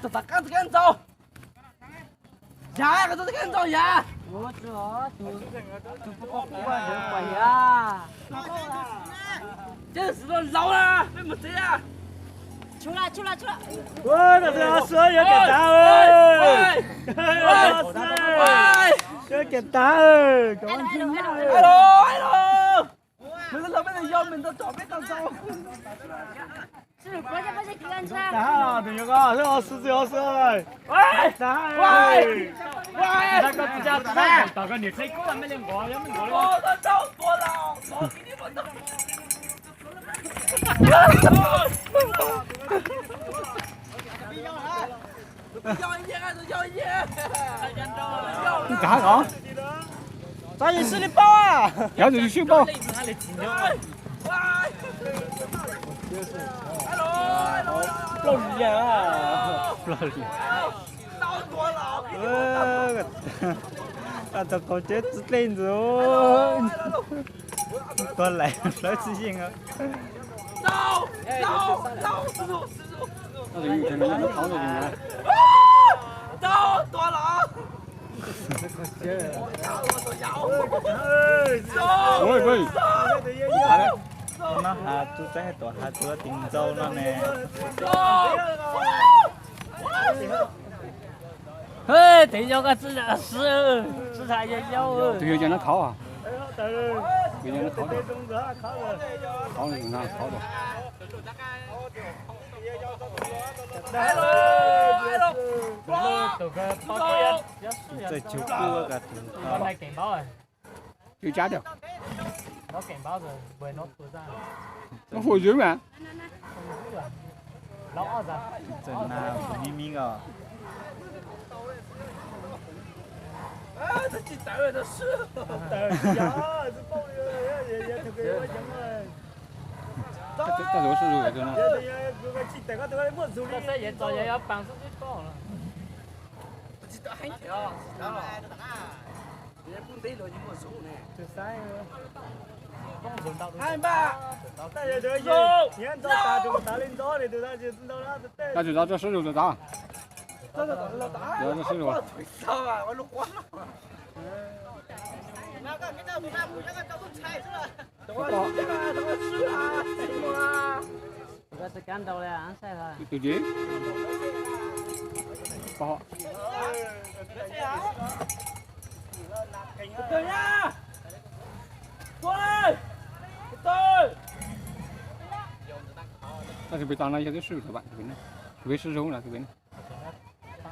Tus tav qab tus kab ntxaug. Yav, koj tus kab ntxaug yav. Ces xwb laus na, peb mus txiv a. Yuav kawm tav, yuav kawm tav. Nws laus peb yog peb tau tsom peb tau tau. Tav, tus yog koj, hlub ob xwb, ob xwb. Tav, koj tsis tsa tag, tom koj niam tsev kub me li nqov, yog me nqov. Kav os. Txhob yus sib li paub. Kav tus yus sib paub. Plaub lis, plaub lis. Tau qaum tsev txi dlej ntxwv. Tuag laim hlawv txi yeej. Noj has tub txeeb tuam has tub tim ntxau no ne. Tus yau yog nab khauv, tus yau nab khauv, khauv, khauv. Txawj cug kub ka tus. Cw tsab tiag. Nov fum zwv mas. Txawj na, mi mi os. Txawj zuv sib zuv no. Tag tus tod tso sib zog tus tod. Tso sib zog. Tus tsev. Tab sis pem tos no yog twb sib zog, tus pem sib zog na, tus pem na.